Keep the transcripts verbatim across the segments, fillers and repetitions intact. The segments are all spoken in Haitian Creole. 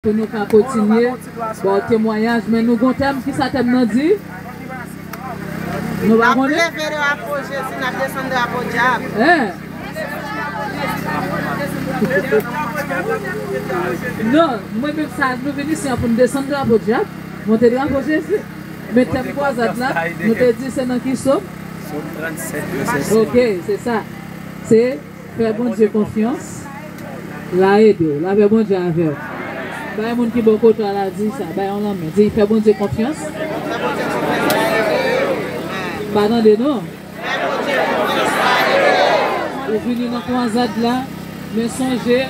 Pou nou ka kontinye ba w temwayaj, men nou gon tèm, kisa tèm nan di? Nou pa konnen? N ap leve drapo Jezi, n ap desann drapo dyab. Non, mwen menm sa, nou vin isi an pou n desann drapo dyab, monte drapo Jezi. Men tèm kwazad la, nou te di se nan ki sòm? Sòm trannsèt, vèsè senk. Ok, se sa. Se fè Bondye konfyans, l a ede w. Lapè Bondye avè w. Bay moun ki bò kote w la di sa, bay yon lanmen. Di, fè Bondye konfyans. Pa tande non. Ou vini nan kwazad la, men sonje,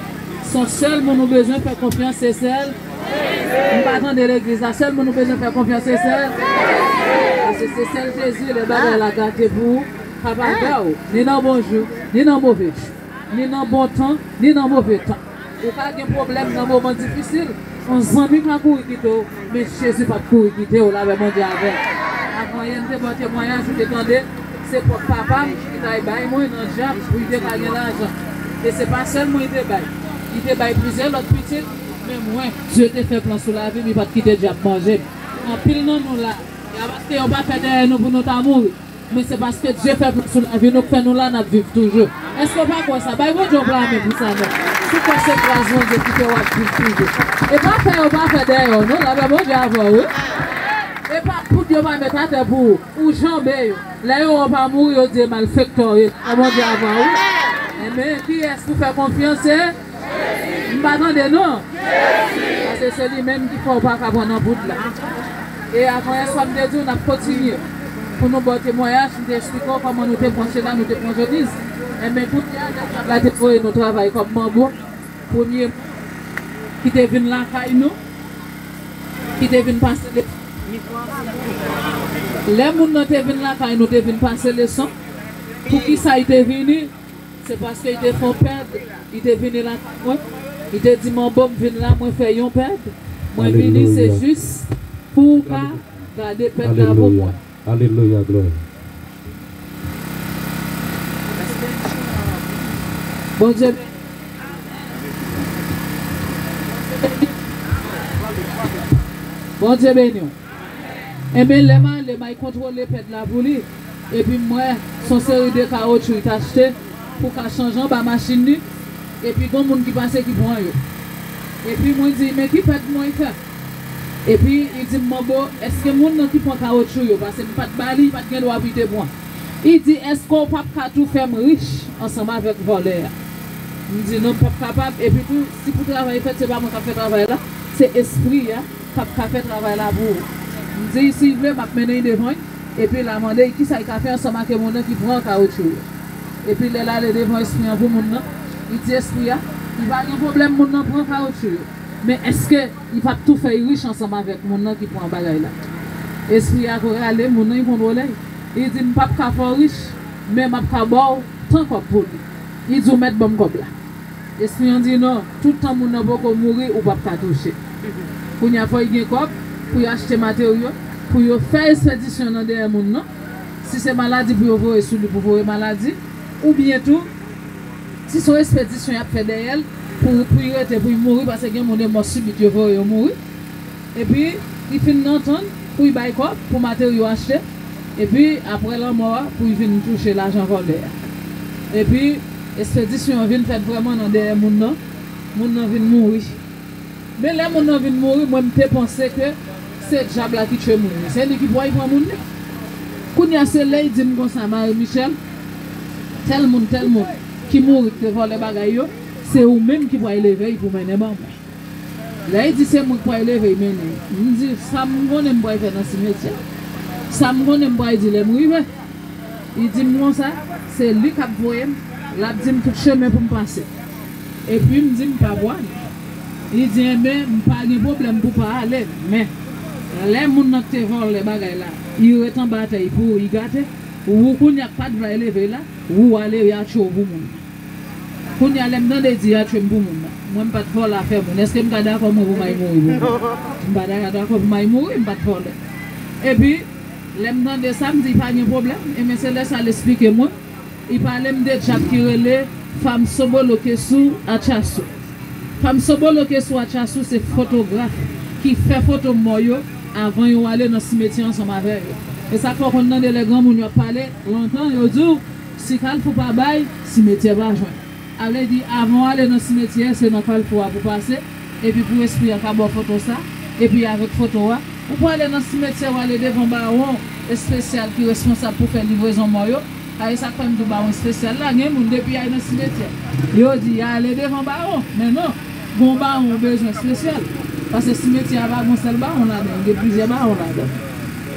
se yon sèl moun ou bezwen fè konfyans, se sèl. M pa tande legliz la, sèl moun ou bezwen fè konfyans, se sèl. Paske se sèl Jezi, lè bagay la gate pou ou, k ap avè w, ni nan bon jou, ni nan move jou, ni nan bon tan, ni nan move tan. Ou ka gen pwoblèm nan moman difisil, yon zanmi ka kouri kite w, men Jezi p ap kouri kite w, lapè Bondye avè w. Avan yè m te ba w temwayaj, ou te tande, se pwòp papa m ki t al bay mwen nan dyab pou li te ka gen lajan. E se pa sèl mwen li te bay. Li te bay plizyè lòt pitit, men mwen, Dye te fè plan sou lavi m, li pa t kite dyab manje m. Anpil nan nou la, e pa paske yo pa fè dèyè nou pou nou ta mouri. Men se paske Dye fè plan sou lavi nou k fè nou la, n ap viv toujou. Èske w pa kwè sa? Bay Bondye yon pla men pou sa non. Si w kwè se gras Bondye ki fè w ap viv toujou. E pa fè yo pa fè dèyè w non, lapè Bondye avè w wi. E pa poud yo pa met atè pou ou, ou janbe yo. Lè yo wè w pa mouri, yo di e malfektè w ye. Lapè Bondye avè w wi. Enben, kiyès pou fè konfyans se M pa tande non. Paske se li menm ki fè w pa ka pran nan poud la. E avan yè swa m te di w n ap kontinye. Pou nou ba w temwayaj, m te eksplike w kòman nou te pran chena, nou te pran jeniz. Enben kounye a, lè dyab la te voye nou travay kòm manbo, premye moun ki te vin lakay nou, ki te vin pase leson. Lè moun nan te vin lakay nou, te vin pase leson. Poukisa li te vini? Se paske li te fè yon pèd, li te vini lakay mwen, li te di, "Manbo, m vin la, mwen fè yon pèd, mwen vini, se jis pou w ka gade pèd la pou mwen." Alelouya, glwa. Bondye beni. Bondye beni w. Enben, lè m ale, m al kontwole pèd la pou li. Epi m wè, se yon seri de kawotchou li t achte pou ka chanje anba machin li. Epi gon moun ki pase ki pran yo. Epi mwen di, "Men ki pèd mwen fè?" Epi li di m, "Manbo, èske moun nan ki pran kawotchou yo?" Paske m pa t ba li, li pa t gen dwa pou li te pran. Li di, "Èske w p ap ka tou fè m rich ansanm avèk vòlè a?" M di, "Non, m p ap kapab." Epi tou, si pou travay fèt, se pa mwen k ap fè travay la, se espri a k ap ka fè travay la pou ou. M di, "Si l vle, m ap mennen l devan l." Epi l a mande l kisa l ka fè ansanm ak moun nan ki pran kawotchou yo. Epi lè l ale devan espri an pou moun nan, li di espri a, li pa gen pwoblèm moun nan pran kawotchou yo. Men èske li p ap tou fè l rich ansanm avèk moun nan ki pran bagay la? Espri a rale, moun nan li kontwole l. Li di, "M p ap ka fè w rich, men m ap ka ba w tan kòb pou li." Li di, "Ou mèt ban m kòb la." Espri an di, "Non, toutan moun nan poko mouri, ou p ap ka touche." Kounye a fò l gen kòb pou yo achte materyo, pou yo fè espedisyon nan dèyè moun nan. Si se maladi pou yo voye sou li, pou voye maladi, oubyen tou, si se yon espedisyon y ap fè dèyè l, pou, pou l rete, pou l mouri, paske gen moun e mò sibit yo voye yo mouri. Epi, li fin antann pou l bay kòb pou materyo achte. Epi, apre lanmò a, pou l vin touche lajan vòlè a. Epi, espedisyon an vin fèt vrèman nan dèyè moun nan. Moun nan vin mouri. Men lè moun nan vin mouri, mwen m te panse ke se dyab la ki tye moun nan. Se li ki pou al pran moun nan. Kounye a, se lè l di m konsa, "Marie Michelle, tèl moun, tèl moun ki mouri, ki te vòlè bagay yo, se ou menm ki pou al leve l pou mennen ban mwen." Lè l di se mwen k pral leve l mennen l, m di, "Sa m konnen m pral fè nan simetyè? Sa m konnen m pral di lè m rive?" Li di m konsa, se li k ap voye m, l ap di m tout chemen pou m pase. Epi m di m pa pwale. Li di, "Enben, m pa gen pwoblèm pou pa ale, men lè moun nan ki te vòlè bagay la, li ret anba tè l pou li gate, ou kounye a k pa t vle leve la, ou ale, y a tchwe w pou moun nan." Kounye a, lè m tande di y a tchwe m pou moun nan, mwen m pa t vòlè afè moun. Èske m ka dakò mwen pou m al mouri pou moun? M pa ta ka dakò pou m al mouri, m pa t vòlè. Epi, lè m tande sa, m di pa gen pwoblèm. Ebyen, se lè sa l esplike mwen. Li pale m de dyab ki rele Fanm Sobolo Kesou Atchasou. Fanm Sobolo ke sou Atchasou se fotograf ki fè foto mò yo avan yo ale nan simetyè ansanm avè yo. E sa k fè w konn tande lè granmoun yo ap pale, lontan yo di w, si kalfou pa bay, simetyè pa jwenn. A vle di, avan w ale nan simetyè, se nan kalfou a pou pase, epi pou espri a ka ba w foto sa, epi avèk foto a, ou pwale nan simetyè, w ale devan bawon espesyal ki responsab pou fè livrezon mò yo. A, e sa k fè m di w bawon espesyal la, gen moun depi y al nan simetyè, yo di y ale devan bawon, men non, gon bawon bezwen espesyal, paske simetyè a pa gon sèl bawon ladan, gen plizyè bawon ladan.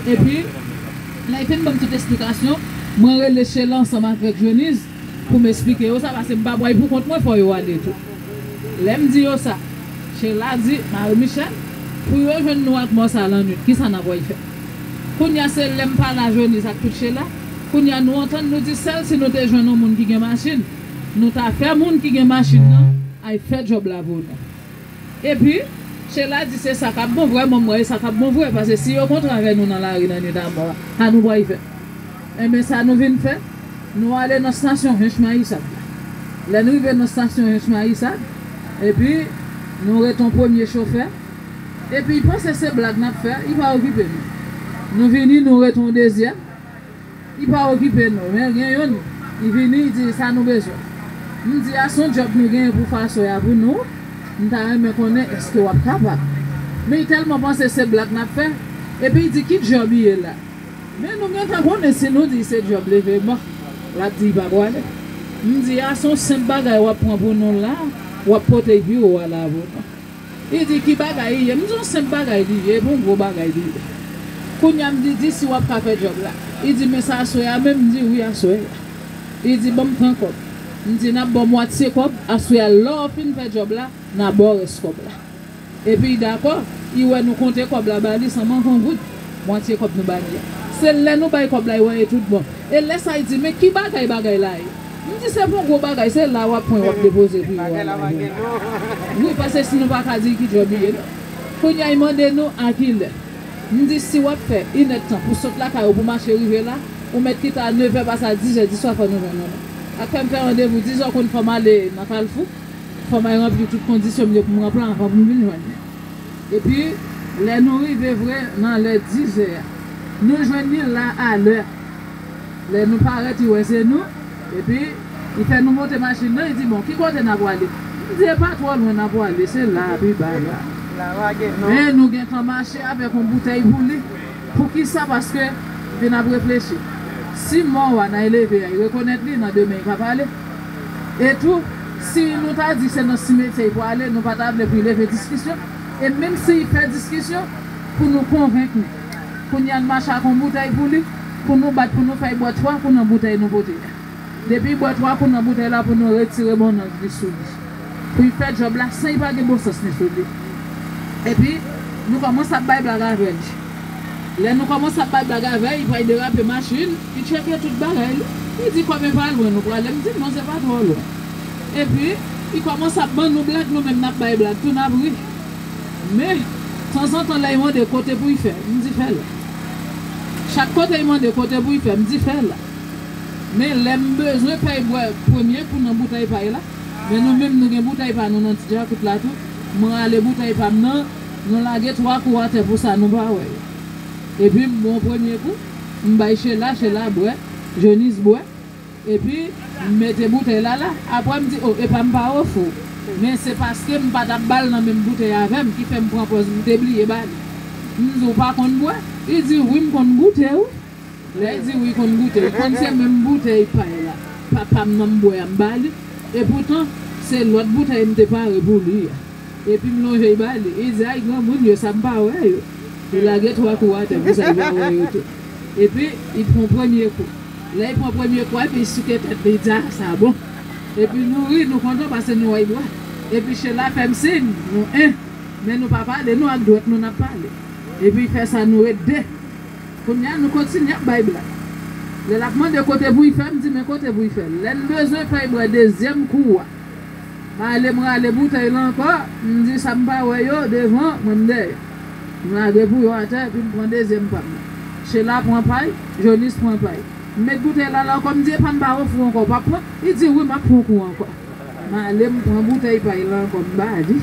Epi, lè y fin ban m tout esplikasyon, mwen rele Chela ansanm avèk Joniz pou m esplike yo sa, paske m pa pwal pou kont mwen, fò yo ale tou. Lè m di yo sa, Chela di, Marie Michel, pou yo jwenn nou ak mò sa lannwit, kisa n ap pwal fè? Kounye a se lè m pale a Joniz ak tout Chela, kounye a nou antann nou di sèl si nou te jwenn yon moun ki gen machin, nou ta fè moun ki gen machin nan al fè djòb la pou nou. Epi, Chela di se sa k ap bon, vrèman m wè e sa k ap bon vre, paske si yo kontre avè nou nan lari nan nit a mò a, sa nou pwal fè? Enben sa nou vin fè, nou ale nan stasyon Hench Mayisad la. Lè n rive nan stasyon Hench Mayisad, epi nou ret yon premye chofè, epi y panse se blag n ap fè, y pa okipe nou. Nou vini, nou ret yon dezyèm, y pa okipe nou, men gen youn, y vini, y di sa nou bezwen. M di a se yon djòb nou genyen pou fè aswè a pou nou, m ta renmen konnen èske w ap kapab. Men y tèlman panse se blag n ap fè, epi y di ki djòb y ye la? Men nou gentan konnen si nou di se djòb leve ban, l ap di y pa pwale. M di a se yon senp bagay w ap pran pou nou la, w ap pote biwo a la pou nou. Li di ki bagay li ye? M di yon senp bagay li ye, epi yon gwo bagay li ye. Kounye a m di, di si w ap ka fè djòb la. Li di men se aswè a menm? M di wi, aswè a. Li di ban m twa kòb. M di n ap ba w mwatye kòb, aswè a lè w fin fè djòb la, n a ba w rès kòb la. Epi y dakò, y wè nou konte kòb la ba li san manke yon goud, mwatye kòb nou ba li a. Se lè nou bay kòb la y wè e tout bon. E lè sa y di men ki bagay bagay la ye? M di se pa yon gwo bagay, se la w ap pran w ap depoze pou yo a la. Wi, paske si nou pa ka di ki djòb li ye non. Kounye a y mande nou a kilè. M di si w ap fè inèdtan pou sot lakay ou pou mache rive la, ou mèt kite a nevè pase a dizè diswa fò nou jwenn ou la. Sa k fè m fè randevou dizè, w konn fò m ale nan Kalfou, fò m al ranpli tout kondisyon m yo pou m ranpli avan pou m vin jwenn li. Epi, lè nou rive vre nan lè dizè a, nou jwenn li la alè. Lè nou parèt, li wè se nou, epi li fè nou monte machin nan, li di bon, ki kote n a pwale? M di e pa twò lwen n a pwale, se la pi ba la. Men nou gentan mache avèk yon boutèy pou li. Poukisa? Paske vin ap reflechi. Si mò a n a leve a, y rekonèt li, nan demen y pa pale. E tou, si nou ta di se nan simetyè y pwale, nou pa ta vle pou y leve diskisyon. E menm si y fè diskisyon, pou nou konvenk nou. Kounye a n mache ak yon boutèy pou li, pou nou bat, pou nou fè y bwè twa kou nan boutèy nou pote a. Depi y bwè twa kou nan boutèy la, pou nou retire bon nòt li sou li. Pou y fè djòb la san y pa gen bon sans li sou li. Epi, nou kòmanse ap bay blag avè li. Lè nou kòmanse ap bay blag avè l, li pral derape machin, li tcheke tout bagay li. Li di kòm e pa lwen nou prale, m di non, se pa twò lwen. Epi, li kòmanse ap ban nou blag, nou menm n ap bay blag tou, n ap ri. Men, tanzantan lè y mande kote pou y fè, m di fè la. Chak kote y mande kote pou y fè, m di fè la. Men lè m bezwen pèy bwè premye kou nan boutèy pa y la, men nou menm nou gen boutèy pa nou nan ti djakout la tou, m rale boutèy pa m nan, nou lage twa kou atè pou sa nou pa wè yo. Epi m bon premye kou, m bay Chela, Chela bwè, Jonis bwè, epi m mete boutèy la la. Apre m di, o, epa m pa ofri w. Men se paske m pa t ap ba l nan menm boutèy avè m ki fè m pran pòz m te bliye ba li. M di, w pa konn bwè? Li di, wi, m konn goute, wi. Lè l di wi, konn goute, l konn se menm boutèy pay la papa m nan m bwè a m ba li. Epoutan, se lòt boutèy m te pare pou li a. Epi m lonje l ba li. Li di, ay, granmoun yo, sa m pa wè yo. Li lage twa kou atè pou sa l pa wè yo tou. Epi, li pran premye kou. Lè l pran premye kou a, epi l souke tèt li, li di, a, sa bon. Epi nou ri, nou kontan paske nou wè l bwè. Epi Chela fè m siy, nou en. Men nou pa pale, nou ak dwèt nou n ap pale. Epi l fè sa, nou ret de. Kounye a, nou kontinye ap bay blag. Lè l ap mande kote pou y fè, m di men kote pou y fè. Lè n bezwen fè y bwè dezyèm kou a, m ale m rale boutèy la ankò, m di sa m pa wè yo devan, mwen m dèyè. M lage pou yo atè, epi m pran dezyèm pa m nan. Chela pran pa y, Jonis pran pa y. M met boutèy la la ankò, m di epa m pa ofri w ankò, w p ap pran? Li di wi, m ap pran kou ankò. M ale, m pran boutèy pay la ankò, m ba li.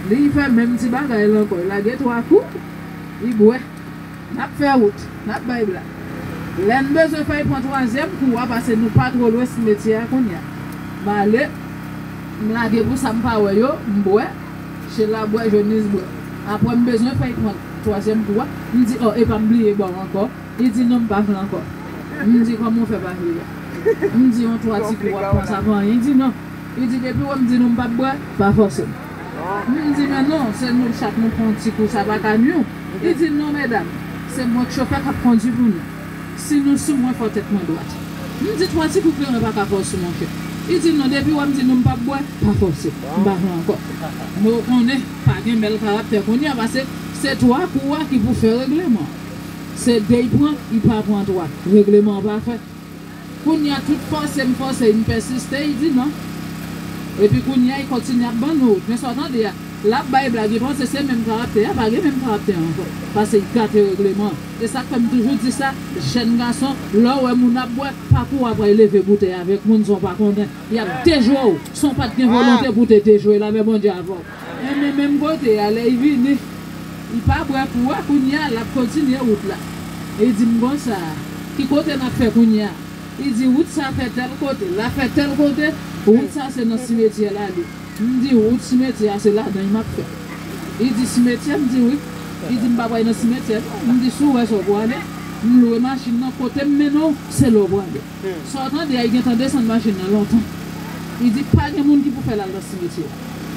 Li fè menm ti bagay la ankò. L lage twa kou, li bwè. N ap fè wout, n ap bay blag. Lè n bezwen fè l pran twazyèm kou a, pase nou pa twò lwen simetyè a kounye a. M ale, m lage pou sa m pa wè yo, m bwè. Chela bwè, Jonis bwè. Apre m bezwen fè l pran twazyèm kou a, m di, "O, epa m bliye ba w ankò." Li di, "Non, m pa vle ankò." M di, "Kòman w fè pa vle a?" M di, "Yon twa ti kou w ap pran, sa pa anyen." Li di, "Non." Li di, "Depi w wè m di nou m p ap bwè, pa fòse m." M di, "Men non, se nou chak nou pran yon ti kou, sa pa ka nwi w." Li di, "Non, medam, se mwen k chofè k ap kondui pou nou. Si nou sou mwen, fò tèt mwen dwat." M di, "Twa ti kou kleren pa ka fè w sou, monchè." Li di, "Non, depi w wè m di nou m p ap bwè, pa fòse m, m pa vle ankò." Men w konnen, pa gen bèl karaktè kounye a, pase se twa kou a ki pou fè regleman. Se de y pran, y pa pran twa. Regleman an pa fèt. Kounye a, tout fòse m fòse, m pèsiste, y di non. Epi kounye a, y kontinye ap ban nou wout. Men sa w tande a, l ap bay blag, y panse se menm karaktè a, pa gen menm karaktè a ankò. Pase y gate regleman an. E sa k fè m toujou di sa, jèn gason, lè w wè moun ap bwè, pa kouri ap al leve boutèy avèk moun sa w pa konnen. Y ap dejwe w, san w pa t gen volonte pou w te dejwe l avè Bondye avè w. Enben, menm kote a, lè y vini, y pa bwè kou a, kounye a, l ap kontinye wout la. E y di m konsa, "Ki kote n ap fè kounye a?" Y di, "Wout sa fè tèl kote, la fè tèl kote, wout sa se nan simetyè l ale." M di, "Wout simetyè a, se ladan l m ap fè." Y di, "Simetyè?" M di, "Wi." Y di, "M pa pral nan simetyè, non." M di, "Si w wè sa w pral ale, m lwe machin nan, kote m mennen w, se la w prale." Sa w tande a, y gentan desann machin nan lontan. Li di, "Pa gen moun ki pou fè l al nan simetyè."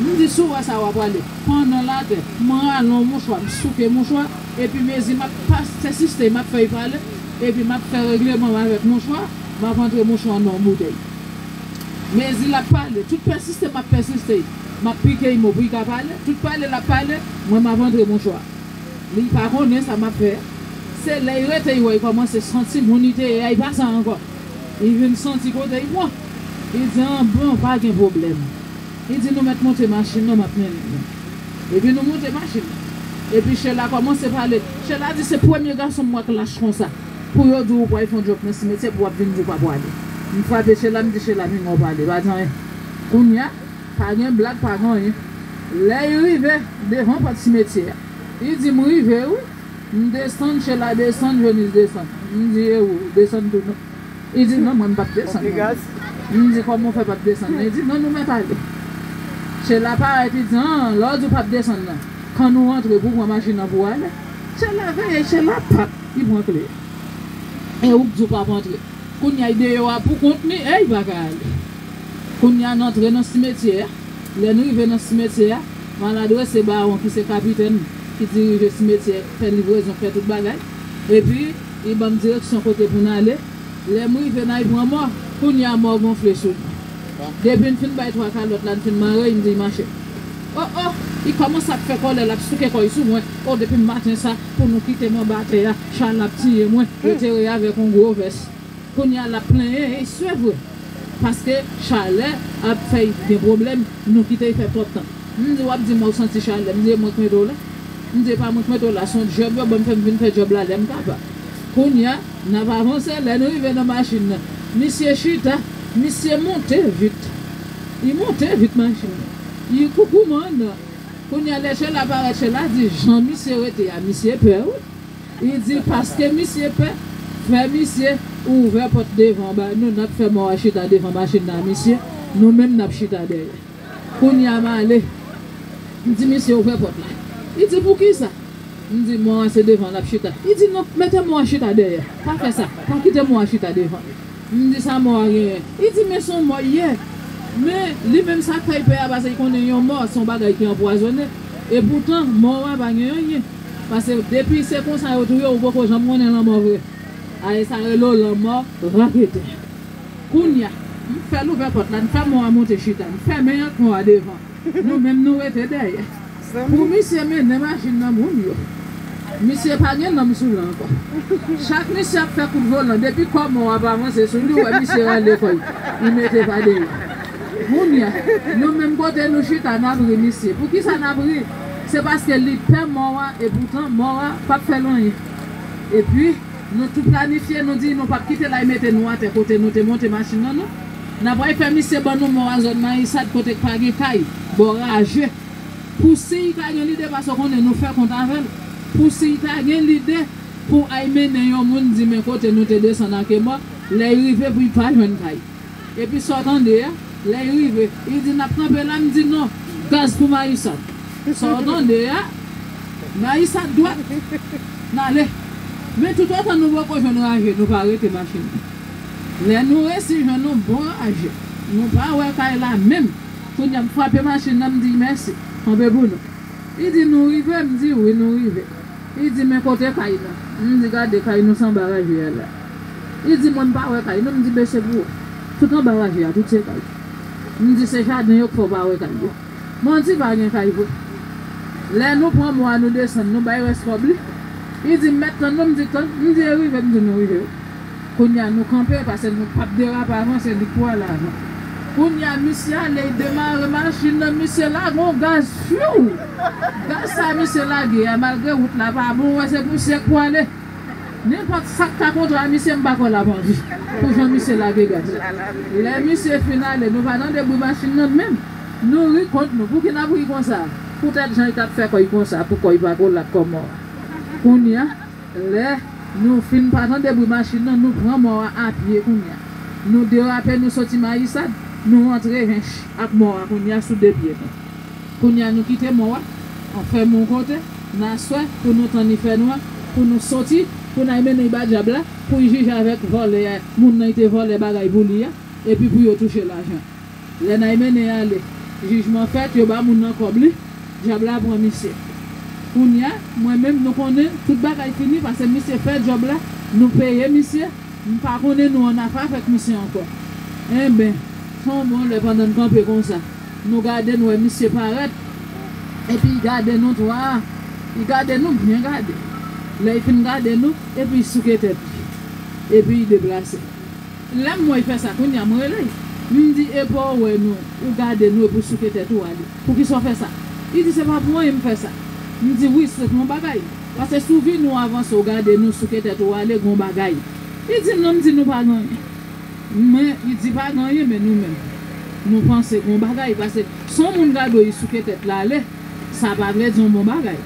M di, "Si w wè sa w ap prale." Pandan l atè, m rale yon mouchwa, m souke mouchwa, epi mezi m ap pèsiste, m ap fè y pale, epi m ap fè regleman m avèk mouchwa, m ap antre mouchwa nan yon boutèy. Mezi l ap pale, tout pèsiste m ap pèsiste, m ap pike y mo pou y ka pale, tout pale l ap pale, mwen m ap antre mouchwa. Li pa konnen sa m ap fè a. Se lè y rete y wè y kòmanse santi moun y te ye a, y pa sa ankò. Y vin santi kote y pran. Y di, "An bon, pa gen pwoblèm." Y di, "Nou mèt monte machin nan, m ap mennen nou." Epi nou monte machin nan. Epi Chela kòmanse pale. Chela di, "Se premye gason m wè k lach konsa. Pou yo di w ou pral fè yon djòb nan simetyè, pou w ap vin di w pa pwale." M frape Chela, m di, "Chela, vin wè w pale, pa di anyen." Kounye a, pa gen blag, pa gen anyen. Lè y rive devan pòt simetyè a, y di, "M rive, wi." M desann, Chela desann, Jonis desann. M di, "E ou, desann tou non?" Y di, "Non, mwen m p ap desann non." M di, "Kòman w fè p ap desann non?" Y di, "Non, nou mèt ale." Chela parèt, y di, "An, lè w di w p ap desann nan, kan nou rantre pou w pran machin nan pou w ale?" Chela veye, Chela pap, y pran kle a. E ou k di w p ap antre. Kounye a, y deyò a pou kont li, e y pa ka ale. Kounye a, n antre nan simetyè a. Lè n rive nan simetyè a, m al adrese Bawon ki se kapitèn ki dirije simetyè, fè livrezon, fè tout bagay. Epi, li ban m direksyon kote pou n ale. Lè m rive, n al pran mò. Kounye a, mò gonfle sou nou. Depi n fin bay twa kalòt la, n fin mare y, m di y mache. O, o! Li kòmanse ap fè kòlè, l ap souke kò y sou mwen. O, depi maten sa, pou nou kite m anba tè a, chalè ap tiye mwen. Yo te reye avèk yon gwo vès. Kounye a, l ap plenyen, e se vre. Paske chalè ap fè y gen pwoblèm, nou kite y fè twòp tan. M di, "W ap di m w santi chalè." M di, "E mwen k mete w la?" M di, "E pa mwen k mete w la, se yon djòb yo ban m fè m vin fè djòb la lè m kapab." Kounye a, n ap avanse, lè n rive nan machin nan, misye chita, misye monte vit. Li monte vit machin nan. Li koukouman nan. Kounye a, lè Chela parèt, Chela di, "Jan misye rete a, misye pè, wi." Li di, "Paske misye pè, fè misye ouvè pòt devan ba nou, n ap fè mò a chita devan machin nan a misye, nou menm n ap chita dèyè." Kounye a, m ale. M di, "Misye, ouvè pòt la." Li di, "Poukisa?" M di, "Mò a se devan l ap chita." Li di, "Non, mete mò a chita dèyè. Pa fè sa. Pa kite mò a chita devan." M di, "Sa mò a genyen?" Li di, "Men se yon mò l ye." Men, li menm sa k fè l pè a, pase l konnen yon mò se yon bagay ki anpwazonnen. Epoutan, mò a pa gen anyen. Pase depi se konsa yo touye w, ou poko janm konnen lanmò vre. Aye, sa rele w lanmò raketè. Kounye a, m fè l ouvè pòt la, n fè mò a monte chita, n fèmen ak mò a devan. Nou menm nou rete dèyè. Pou misye mennen machin nan moun yo. Misye pa gen nanm sou l ankò. Chak misye ap fè kout volan, depi kò mò a ap avanse sou li, ou wè misye rale kò l, li mete pa dèyè. Kounye a, nou menm kote nou chita, n ap ri misye. Poukisa n ap ri? Se paske li pè mò a, epoutan mò a p ap fè l anyen. Epi, nou tou planifye, nou di nou p ap kite l al mete nou atè kote nou te monte machin nan, non. N ap al fè misye ban nou mò a zòn Mayisad kote k pa gen kay, bò raje. Pou si l ta gen lide, paske w konnen nou fè kont avè l, pou si l ta gen lide pou al mennen yon moun di men kote nou te desann ak mò, lè l rive pou l pa jwenn kay. Epi sa w tande a, lè l rive, li di n ap kanpe la, m di non, gaz pou Mayisad. Sa w tande a, Mayisad dwat, n ale. Men toutotan nou poko jwenn raje, nou pa rete machin nan. Lè nou resi jwenn yon bon raje, nou pa wè kay la menm. Kounye a m frape machin nan, m di mèsi, kanpe pou nou. Li di nou rive, m di wi nou rive. Li di men kote kay nan. M di gade kay nou se anba raje a la. Li di mwen m pa wè kay non, m di bese pou ou. Tout anba raje a, tout se kay. M di se jaden yo k fè w pa wè kay yo. Manti pa gen kay vre. Lè nou pran mò a nou desann, nou bay rès kòb li. Li di m mèt tann nou, m di tann, m di e rive, m di nou rive wi. Kounye a nou kanpe, paske nou p ap derape avanse, li k pou ale avan. Kounye a misye ale, li demare machin nan, misye lage yon gaz, fyou! Gaz sa misye lage a, malgre wout la pa bon, w wè se pousyè k pou ale. Nenpòt sa k ta kontre a misye, m pa kwè l ap anvi, pou jan misye lage gaz la. Lè misye fin ale, nou pa tande bri machin nan menm. Nou ri kont nou. Pouki n ap ri konsa? Poutèt jan li t ap fè kò l konsa, pou kò l pa kolap kò mò a. Kounye a, lè nou fin pa tande bri machin nan, nou pran mò a apye kounye a. Nou derape, nou soti Mayisad, nou antre Hench ak mò a kounye a sou de pye nou. Kounye a nou kite mò a, an fèmen yon kote, n aswè pou nou tann li fè nwa, pou nou soti, pou n al mennen l ba dyab la, pou l jije avèk vòlè a, moun nan li te vòlè bagay pou li a, epi pou yo touche lajan. Lè n al mennen l ale, jijman fèt, yo ba moun nan kòb li, dyab la pran misye. Kounye a, mwen menm, nou konnen, tout bagay fini, paske misye fè djòb la, nou peye misye, m pa konnen nou ann afè avèk misye ankò. Enben, se yon bon lè pandan n kanpe konsa, nou gade, n wè misye parèt, epi l gade nou twa, li gade nou byen gade. Lè l fin gade nou, epi l souke tèt li, epi l deplase. Lè m wè l fè sa, kounye a m rele l. M di, epa w wè nou, ou gade nou epi w souke tèt ou ale. Poukisa w fè sa? Li di, se pa pou anyen m fè sa. M di, wi, se pou yon bagay. Paske si w vini w avanse, w gade nou souke tèt ou ale, gen yon bagay. Li di, non, m di, nou pa gen anyen. Men, li di, pa gen anyen, men nou menm, nou panse gen yon bagay. Paske si yon moun gade w, li souke tèt l ale, sa pa vle di yon bon bagay.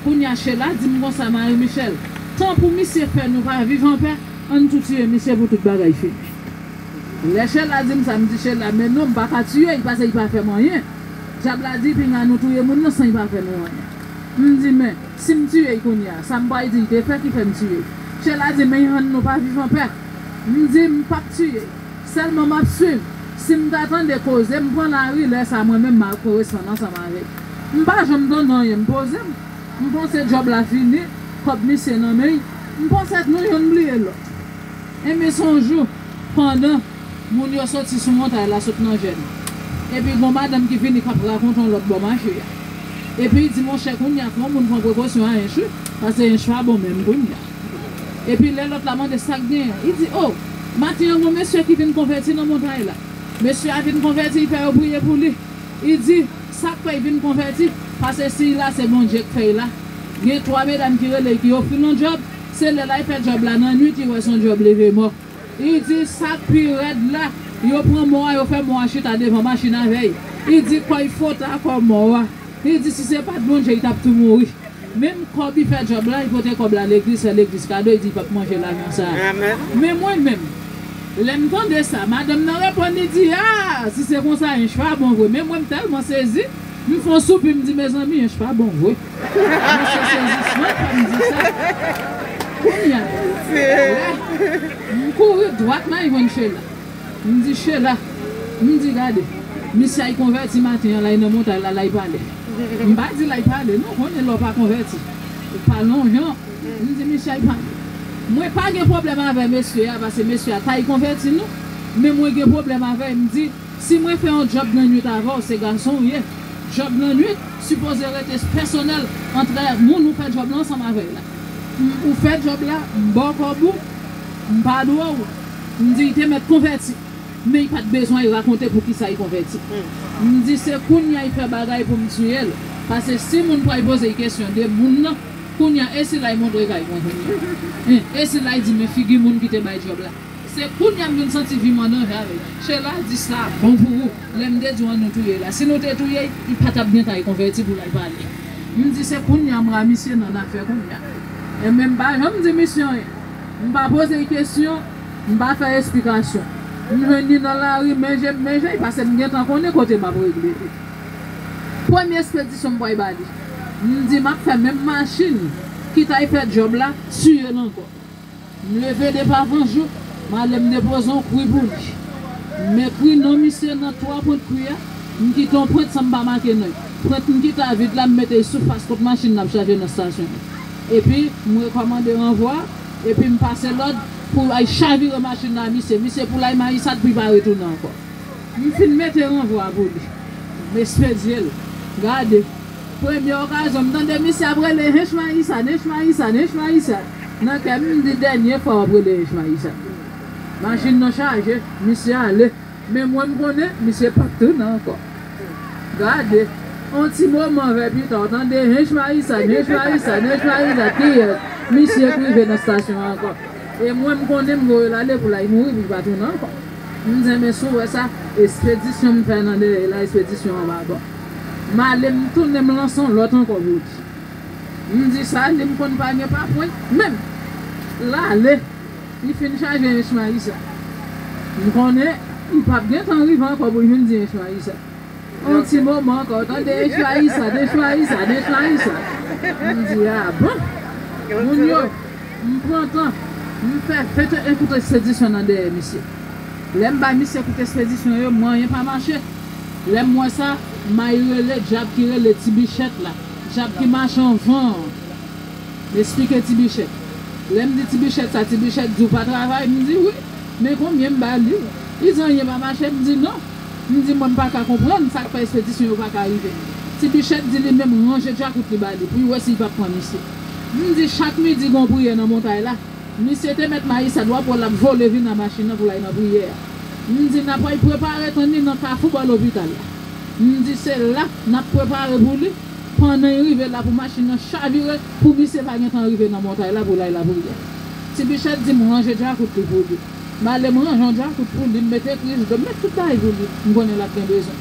Kounye a, Chela di m konsa, Marie Michel, tan pou misye fè nou pa viv anpè, ann tou tiye misye pou tout bagay fini. Lè Chela di m sa, m di Chela, men non, m pa ka tiye l, paske li pa fè m anyen. Dyab la di, pinga nou touye moun nan san li pa fè nou anyen. M di, men, si m tiye l kounye a, sa m pral di l te fè ki fè m tiye l? Chela di, men ann nou pa viv anpè. M di, m p ap tiye l. Sèlman m ap swiv. Si m ta tande koze, m pran lari, lè sa a mwen menm m al koresponn ansanm avè l. M pa janm tande anyen, m poze m. M panse djòb la fini, kòb misye nan men l. M panse nou yonn bliye lòt. Enben se yon jou, pandan moun yo soti sou montay la, sot nan jèn, epi gon madanm ki vini k ap rakonte yon lòt bò mache a. Epi li di, monchè, kounye a fò moun pran prekosyon a Ench wi, paske Ench pa bon menm kounye a. Epi lè lòt la mande sa k genyen, li di, o, maten an gon mesye ki vin konvèti nan montay la. Mesye a vin konvèti, li fè yo priye pou li. Li di, sa k fè l vin konvèti, paske si l la, se Bondye k fè l la. Gen twa medam ki rele l, ki ofri l yon djòb, se lè l al fè djòb la nan nwit, li wè se yon djòb leve mò. Li di, sa k pi rèd la, yo pran mò a, yo fè mò a chita devan machin avè l. Li di, kò l fwote a kò mò a. Li di, si se pa t Bondye, li t ap tou mouri. Menm kòb li fè djòb la, li pote kòb la legliz, fè legliz kado, li di li p ap manje lajan sa a. Amèn. Men mwen menm, lè m tande sa, madanm nan reponn, li di, a, si se konsa, Ench pa bon vre. Men mwen, m tèlman sezi, m fè yon soupi, m di, mezanmi, Ench pa bon vre. Men se sezisman k fè m di sa. Kounye a, lè m kouri dwat, m al jwenn Chela. M di, Chela, m di, gade, misye al konvèti maten an la, li nan montay la, l al pale. M pa di l al pale, non, konnen lè w pa konvèti, ou pale yon jan. M di, misye al pale. Mwen pa gen pwoblèm avè mesye a, paske mesye a t al konvèti nou, men mwen gen pwoblèm avè l, m di, si mwen fè yon djòb nan nwit avè w, se gason w ye. Djòb nan nwit sipoze rete pèsonèl antre moun ou fè djòb la ansanm avè l la. M, ou fè djòb la, m ba w kòb ou, m pa dwe w. M di, li te mèt konvèti. Men li pa t bezwen rakonte poukisa li konvèti. M di se kounye a li fè bagay pou m tiye l. Paske si moun pral poze l kesyon de moun nan, kounye a e sila li montre kay mwen kounye a? Hein, e sila li di men figi moun ki te bay djòb la? Se kounye a m vin santi vi m an danje avè l. Sheila di sa bon pou ou. Lè m te di w an nou touye l la. Si nou te touye l, li pa t ap gen tan konvèti pou l al pale. M di se kounye a m ra misye nan afè kounye a. Enben m pa janm di misye anyen. M pa poze l kesyon, m pa fè esplikasyon. M jwenn li nan lari, men je m men je l, paske m gentan konnen kote m ap regle li. Premye espedisyon m pral ba li. M di m ap fè menm machin ki t al fè djòb la, tiye l ankò. M leve depi avan jou, m ale m depoze yon kwi pou li. M ekri non misye nan twa pwent kwi a, m kite yon pwent san m pa make non l. Pwent m kite a vid la, m mete l sou fas kot machin n ap chaje nan estasyon an. Epi, m rekòmande ranvwa, epi m pase lòd pou al chavire machin nan a misye. Misye pou l al Mayisad pou l pa retounen ankò. M fin mete ranvwa pou li. M espedye l. Gade. Premye okazyon, m tande misye ap rele Hench Mayisad, Hench Mayisad, Hench Mayisad. Nan kè m, m di dènye fwa w ap rele Hench Mayisad. Machin nan chaje, misye ale. Men mwen m konnen, misye p ap tounen ankò. Gade. On ti moman vè pita, w tande Hench Mayisad, Hench Mayisad, Hench Mayisad, kiyès? Misye k rive nan estasyon an ankò. E mwen m konnen m voye l ale pou l al mouri, pou l pa tounen ankò. M di, men si w wè sa, espedisyon m fè nan dèyè la, espedisyon an pa bon. M ale, m tounen, m lanse yon lòt ankò pou li. M di, sa li m konn pa gen pa pwen, men l ale. Li fin chaje Hench Mayisad. M konnen, li p ap gen tan rive ankò pou l vin di Hench Mayisad. On ti moman ankò, w tande Hench Mayisad, Hench Mayisad, Hench Mayisad. M di, a bon? Moun yo, m pran tan, m fè vennteyen kout espedisyon nan dèyè misye. Lè m bay misye kout espedisyon yo, m wè anyen pa mache. Lè m wè sa, m al rele djab ki rele Ti Bichèt la. Djab ki mache anvan an. M esplike Ti Bichèt. Lè m di Ti Bichèt sa, Ti Bichèt di w pa travay? M di wi. Men konbyen m ba li? Li di anyen pa mache, m di non. M di mwen m pa ka konprann sa k fè espedisyon yo pa ka rive. Ti Bichèt di li menm ranje djakout li ba li pou l wè si l p ap pran misye. M di chak midi gen yon priyè nan montay la. Misye te mèt Mayisad, w ap wè l ap vole vin a machin nan pou l al nan priyè a. M di n ap al prepare tann li nan kafou bò lopital la. M di se la n ap prepare pou li. Pandan l rive la pou machin nan chavire, pou misye pa gentan rive nan montay la pou l al lapriyè. Ti Bichèt di m ranje djakout li pou li. M ale m ranje yon djakout pou li, m mete kris do, m met tout bagay pou li, m konnen l ap gen bezwen.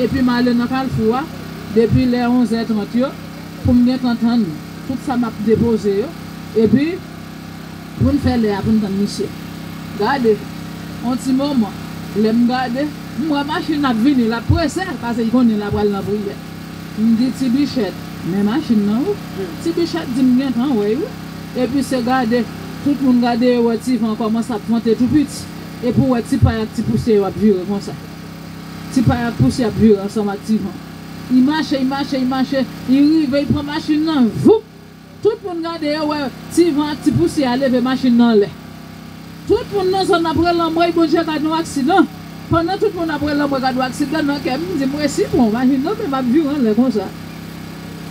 Epi m ale nan kalfou a, depi lè onzè trant yo, pou m gentan tann tout sa m ap depoze yo. Epi, pou n fè lè a pou n tann misye. Gade, yon ti moman, lè m gade, m wè machin ap vini, l ap prese, paske l konnen l ap pral nan priyè. M di Ti Bichèt, men machin nan wi. Ti Bichèt di m gentan wè l wi. Epi se gade, tout moun gade yo wè ti van kòmanse ap vante tou piti. Epi w wè ti pay ak ti pousyè yo ap vire konsa. Ti pay ak pousyè ap vire ansanm ak ti van. Li mache, li mache, li mache, li rive, li pran machin nan, voup! Tout moun gade yo wè ti van ak ti pousyè a leve machin nan anlè. Tout moun nan zòn ap rele anmwey Bondye gad yon aksidan. Pandan tout moun ap rele anmwey gad yon aksidan, nan kè m, m di m resi pran machin nan, men m ap vire anlè konsa.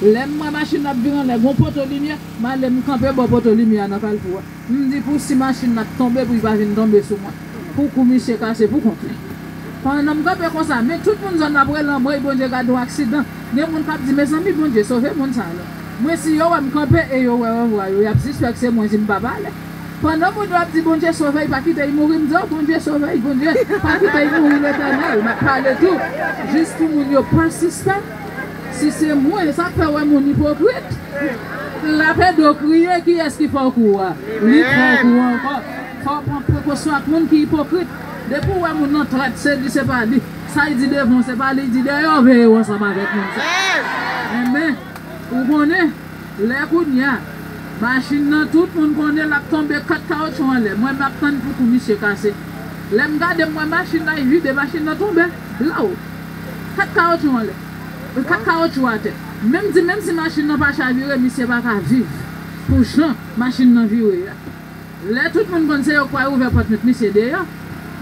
Lè m wè machin nan ap vire anlè, gon poto limyè, m ale m kanpe bò poto limyè a nan kalfou a. M di pou si machin nan ap tonbe, pou li pa vin tonbe sou mwen. Pou kou misye kase pou kont li. Pandan m kanpe konsa, men tout moun zòn nan ap rele anmwey Bondye gad yon aksidan. Gen moun k ap di, mezanmi, Bondye sove moun sa a non. Mwen, si yo wè m kanpe e yo wè ranvwa yo, y ap sispèk se mwen si m pa pale. Pandan moun yo ap di, Bondye sove l, pa kite l mouri, m di, o, Bondye sove l, Bondye, pa kite l mouri, Letènèl. M ap pale tou, jis pou moun yo pa sispèk si se mwen. Sa k fè w wè moun ipokrit. L ap ede w kriye, kiyès ki fè w kou a? Li k fè w kou ankò. Fò w pran prekosyon ak moun ki ipokrit. Depi w wè moun nan trèt, se li, se pa li. Sa l di devan w, se pa li l di dèyè w, veye w ansanm avèk moun sa. Enben, ou konnen, lè kounye a, machin nan, tout moun konnen l ap tonbe kat kawotchou anlè. Mwen, m ap tann pou kou misye kase. Lè m gade, m wè machin nan, li vide, machin nan tonbe. Blaw! Kat kawotchou anlè. Kat kawotchou atè. Menm di, menm si machin nan pa chavire, misye pa ka viv pou jan machin nan vire a. Lè tout moun konn se yo k pral ouvè pòt met misye deyò,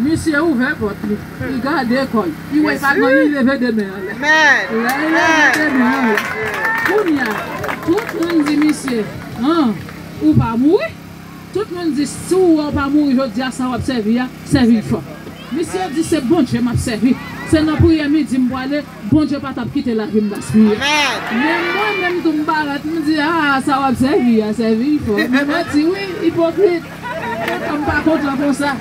misye ouvè pòt li. Li gade kò l. Li wè pa gen anyen, li leve de men anlè. Lè li leve de men anlè, kounye a, tout moun di misye, an, ou pa mouri. Tout moun di, si w wè w pa mouri jodi a, sa w ap sèvi a, sèvi l fò. Misye di, se Bondye m ap sèvi. Se nan priyè midi m pwale, Bondye pa t ap kite lavi m gaspiye. Men mwen menm tou m parèt, m di, a, sa w ap sèvi a, sèvi l fò. Men manti wi, ipokrit. Kontan m pa kontan konsa.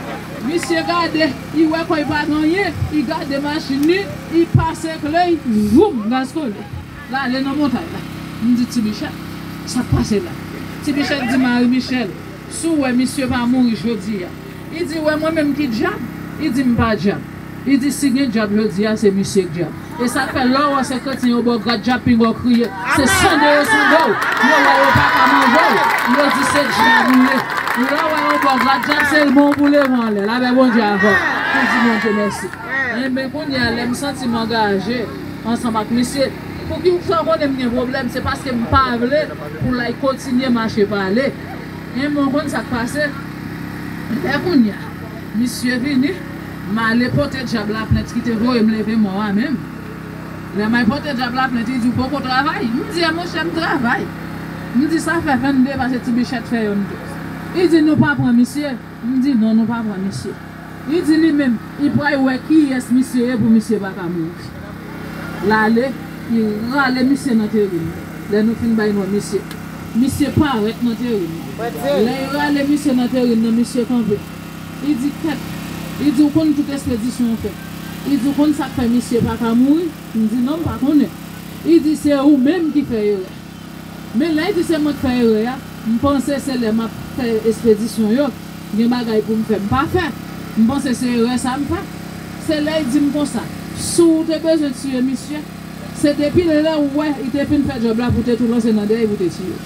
Misye gade, li wè kò l pa gen anyen, li gade machin li, li pase kle, voum, gaz kole. L ale nan montay la. M di, "Ti Michel, sa k pase la?" Ti Michel di, "Marie Michel, si w wè misye pa mouri jodi a." Li di, "Wè mwen menm ki dyab?" Li di, "M pa dyab." Li di, "Si gen dyab jodi a, se misye k dyab." E sa k fè lè w wè se kretyen yo ba w graddyab, pinga w kriye. Se sande yo sande w. Yo wè yo pa ka manje w, yo di se dyab ou ye. Lè w wè yo ba w graddyab, se bon pou leve anlè. Lapè Bondye avè w. Pou di Bondye mèsi. Enben, kounye a, lè m santi m angaje ansanm ak misye, pou ki sa w konnen m gen pwoblèm, se paske m pa vle pou l al kontinye mache pale. Enben, w konn sa k pase? Lè kounye a, misye vini, m ale pote dyab la plent ki te voye m leve mò a menm. Lè m al pote dyab la plent, li di, "Ou poko travay?" M di, "E monchè, m travay." M di, "Sa fè vennde pase Ti Michel fè yonn tou." Li di, "Nou pa pran misye." M di, "Non, nou pa pran misye." Li di li menm, li pral wè kiyès misye ye pou misye pa ka mouri. L ale, li rale misye nan teren. Lè nou fin bay non misye, misye parèt nan teren. Lè li rale misye nan teren nan, misye kanpe. Li di, "Kèt." Li di, "Ou konn tout espedisyon w fè?" Li di, "Ou konn sa k fè misye pa ka mouri?" M di, "Non, m pa konnen." Li di, "Se ou menm ki fè erè." Men lè l di se mwen k fè erè a, m panse se lè m ap fè espedisyon yo, gen bagay pou m fè, m pa fè. M panse se erè sa m fè. Se lè l di m konsa, "Si w te bezwen tiye misye, se depi lè w wè li te fin fè djòb la pou w te tou lanse nan dèyè l pou w te tiye l."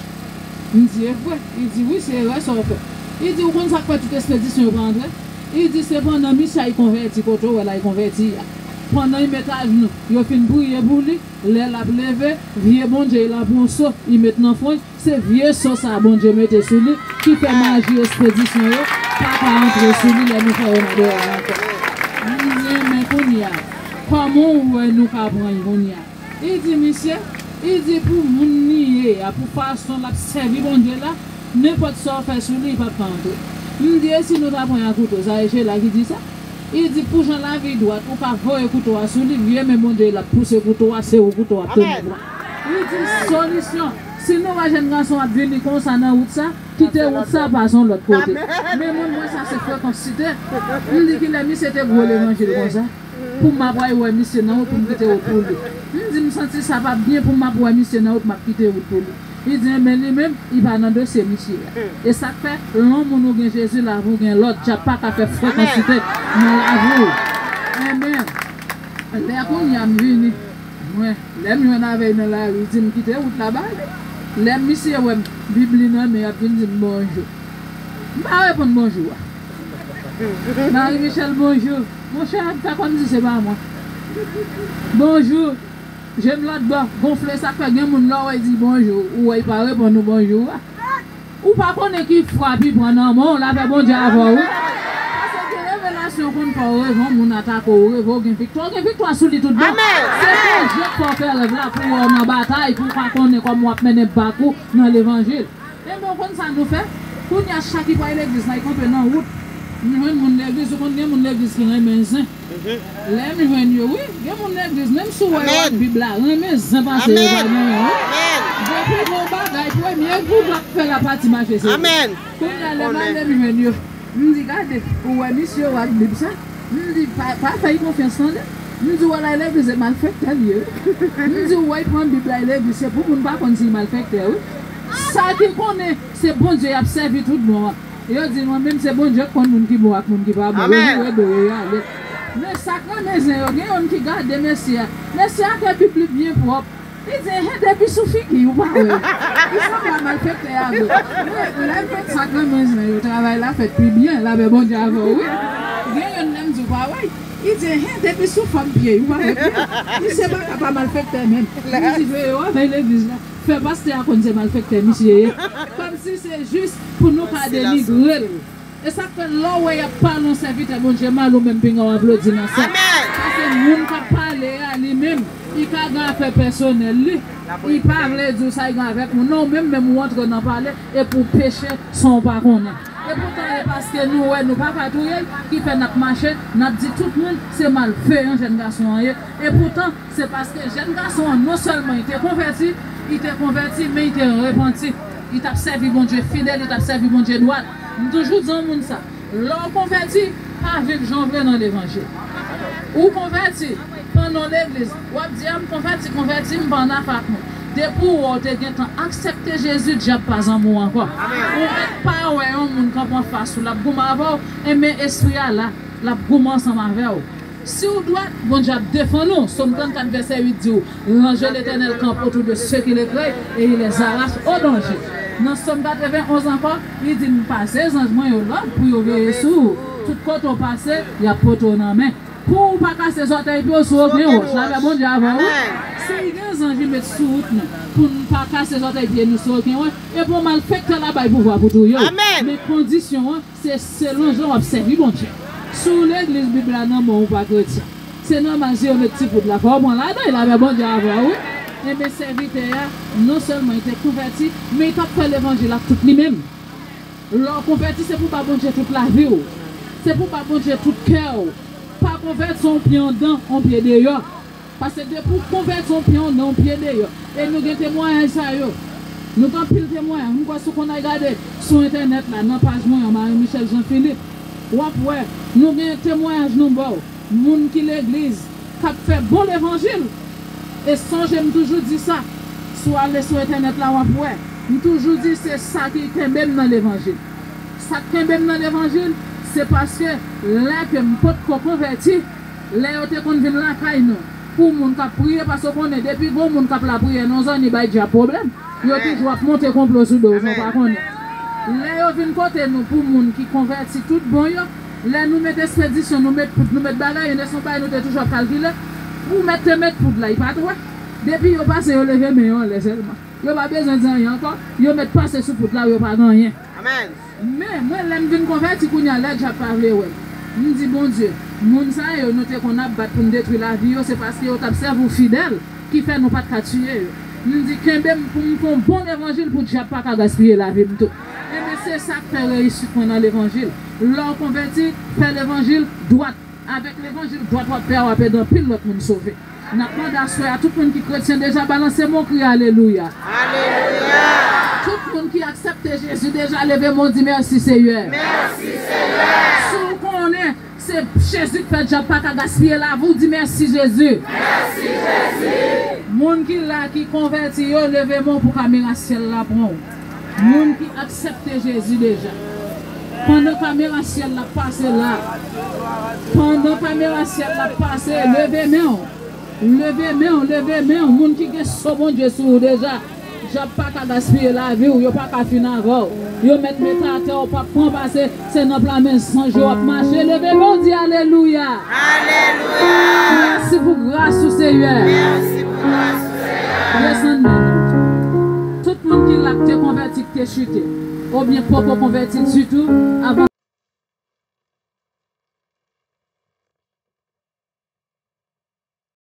M di, "E vre?" Li di, "Wi, se erè sa w fè." Li di, "Ou konn sa k fè tout espedisyon yo pa antre?" Li di, "Se pandan misye al konvèti kote w wè l al konvèti a. Pandan l met ajnou, yo fin priye pou li, lè l ap leve, vye Bondye l ap pran so, li met nan fon l." Se vye so sa Bondye mete sou li ki fè maji espedisyon yo pa ka antre sou li lè nou fè yo nan dèyè ankò. M di, "Men kounye a, kòman w wè nou ka pran l kounye a?" Li di, "Misye," li di, "pou moun li ye a, pou fason l ap sèvi Bondye la, nenpòt sa w fè sou li, li p ap ka antre." M di, "E si nou ta pran l a kouto?" Sa e Sheila ki di sa. Li di, "Pou jan lavi dwat, ou ka voye kouto a sou li, vye men Bondye l ap pouse kouto a, se ou kouto a ap tounen pran." Li di, "Solisyon, si nou wè jèn gason ap vini konsa nan wout sa, kite wout sa, pase yon lòt kote." Men moun mwen sa se frekans site. M di, "Kilè misye te gwo levanjil konsa? Pou m ap wè misye nan wout, pou m kite wout pou li." M di, "M santi sa p ap byen pou m ap wè misye nan wout, m ap kite wout pou li." Li di, "Enben, li menm, li pa nan dosye misye a." E sa k fè, lè yon moun ou gen Jezi, lavi w gen lòd, dyab pa ka fè frekansite nan lavi w. Enben, lè kounye a m vini, mwen, lè m jwenn avè l nan lari, li di m kite wout la ba li. Lè misye wè m, Bib li nan men, l ap vin di m bonjou. M pa reponn bonjou a. Marie Michel, bonjou. Monchè, m fè kòmsi se pa mwen. Bonjou. Je m lòt bò, gonfle, sa k fè gen moun lè w wè l di bonjou, ou wè l pa reponn ou bonjou a. Ou pa konnen ki frap li pran nan men w, lapè Bondye avè w, wi. Paske gen revelasyon konn fè w reve yon moun atake w, ou reve w gen viktwa, w gen viktwa sou li tout bon. Se Bondye k fè w fè rèv la pou w wè w nan batay, pou w ka konnen kòman w ap mennen bak ou nan levanjil. Enben, w konn sa nou fè? Kounye a, chak ki pral legliz la, l kanpe nan wout. M jwenn moun legliz, ou konn gen moun legliz ki renmen zen. Lè m jwenn yo, wi, gen moun legliz, menm si w wè yo ak Bib la, renmen zen pase yo pa genyen, wi. Depi gen yon bagay, premye gou w ap fè la pati mache, se li. Kounye a, lè m ale, m jwenn yo. M di, "Gade, ou wè misye yo ak Bib sa?" M di, "Pa, pa fè l konfyans, tande." M di, "W al legliz, e malfektè l ye, wi." M di, "W wè l pran Bib la, e legliz, se pou moun pa konn si l malfektè, wi." Sa ki konnen se Bondye y ap sèvi tout bon an. Yo di, "Mwen menm, se Bondye k konn moun ki bon ak moun ki pa bon." Yo vire do yo, yo ale. Men sa k renmen zen yo, gen youn ki gade mesye a. Mesye a gen Bib li byen pwòp. Li di, "Enhen, depi sou figi, ou pa wè l. Li sanble a malfektè a vre." Men, lè m jwenn sa k renmen zen yo, travay la fèt pi byen, lapè Bondye avè w, wi. Gen youn lè m di w pa wè l. Li di, "Enhen, depi sou fòm pye, ou pa wè pye. Misye pa ka pa malfektè menm." M di, "Veye w avè legliz la. Fè pastè a konn se malfektè misye ye." Kòmsi se jis pou nou ka denigre l. E sa k fè lè w wè y ap pale yon sèvitè Bondye mal, ou menm pinga w aplodi nan sa. Paske moun k ap pale a, li menm, li ka gen afè pèsonèl li. Li pa vle di w sa l gen avèk moun nan, ou menm, menm ou antre nan pale, epi w peche san w pa konnen. E poutan, e paske nou wè nou pa ka touye l, ki fè n ap mache, n ap di tout moun se malveyan jèn gason an ye. E poutan, se paske jèn gason an non sèlman li te konvèti, li te konvèti, men li te repanti. Li t ap sèvi Bondye fidèl, li t ap sèvi Bondye dwat. M toujou di yon moun sa, lè w konvèti, Pa viv jan w vle nan levanjil. Ou konvèti, pa nan legliz. W ap di, a, m konvèti, konvèti, m pa nan afè ak moun. Depi w wè w te gentan aksepte Jezi, dyab pa zanmi w ankò. Ou mèt pa wè yon moun kanpe anfas ou, l ap goumen avè w, enben espri a la, l ap goumen ansanm avè w. Si w dwat, Bondye ap defann ou. Sòm trannkat, vèsè uit di w, L'ange de l'Éternel campe autour de ceux qui le craignent et il les arrache au danger. Nan Sòm katrevenn onz ankò, li di, m pase zanj mwen yo lòd pou yo veye sou ou. Tout kote w pase, y ap pote w nan men. Pou w pa kase zòtèy pye w sou okenn wòch. Lapè Bondye avè w, wi. Si gen zanj li met sou wout nou, pou n pa kase zòtèy pye nou sou okenn wòch, epi yon malfektè la bay pouvwa pou touye w. Men kondisyon an, se selon jan w ap sèvi Bondye. Si w legliz, Bib la nan men w, ou pa kretyen, se nòmal si yo met ti poud la, fò w pran ladan l, lapè Bondye avè w, wi. Enben, sèvitè a, non sèlman li te konvèti, men li t ap fè levanjil ak tout li menm. Lè w konvèti, se pou w ba Bondye tout lavi w. Se pou w ba Bondye tout kè w. Pa konvèti yon pye anndan, yon pye deyò. Paske depi w konvèti yon pye anndan, yon pye deyò. E nou gen temwayaj sa yo. Nou gen anpil temwayaj. M kwè si w konn al gade sou entènèt la, nan paj mwen an, Marie Michelle Jean Philippe, w ap wè, nou gen temwayaj nou ba w. Moun ki legliz, k ap fè bon levanjil. E sonje, m toujou di sa, si w ale sou entènèt la, w ap wè. M toujou di se sa ki kenbe m nan levanjil. Sa k kenbe m nan levanjil, se paske lè ke m potko konvèti, lè yo te konn vin lakay nou, pou moun k ap priye, paske w konnen, depi gon moun k ap lapriyè nan yon zòn, li bay dyab pwoblèm. Yo toujou ap monte konplo sou do w, san w pa konnen. Lè yo vin kote nou pou moun ki konvèti tout bon yo, lè nou met espedisyon, nou met poud, nou met bagay, e se yon bagay nou te toujou ap kalkile, pou w mèt te met poud la, li pa t wè. Depi yo pase, yo leve men yo anlè sèlman. Yo pa bezwen di anyen ankò, yo mèt pase sou poud la, yo pa gen anyen. Men, mwen, lè m vin konvèti kounye a, lè dyab pa vle wè m, m di, Bondye, moun sa yo, nou te konn ap bat pou n detwi lavi yo, se paske yo t ap sèvi w fidèl ki fè nou pa t ka tiye yo. M di, kenbe m pou m fè yon bon levanjil pou dyab pa ka gaspiye lavi m tou. Enben, se sa k fè reyisit mwen nan levanjil. Lè w konvèti, fè levanjil dwat. Avèk levanjil dwat w ap fè a, w ap ede anpil lòt moun sove. N ap mande aswè a, tout moun ki kretyen deja, balanse men w, kriye alelouya. Alelouya! Tout moun ki aksepte Jezi deja, leve men w, di, mèsi, Seyè. Mèsi, Seyè! Si w konnen se Jezi k fè dyab pa ka gaspiye lavi w, di, mèsi, Jezi. Mèsi, Jezi! Moun ki la, ki konvèti yo, leve men w pou kamera syèl la pran w. Moun ki aksepte Jezi deja. Pandan kamera syèl la ap pase la, pandan kamera syèl la ap pase, leve men w. Leve men w, leve men w. Moun ki gen so Bondye sou ou deja, dyab pa ka gaspiye lavi w, yo pa ka fin avè w. Yo mèt met atè, w p ap pran pase, se nan pla men zanj yo w ap mache. Leve men w, di alelouya. Alelouya. Mèsi pou gras ou, Seyè. Mèsi pou gras ou, Seyè. Desann men nou. Tout moun ki la k te konvèti, k te chite, oubyen poko konvèti ditou, avan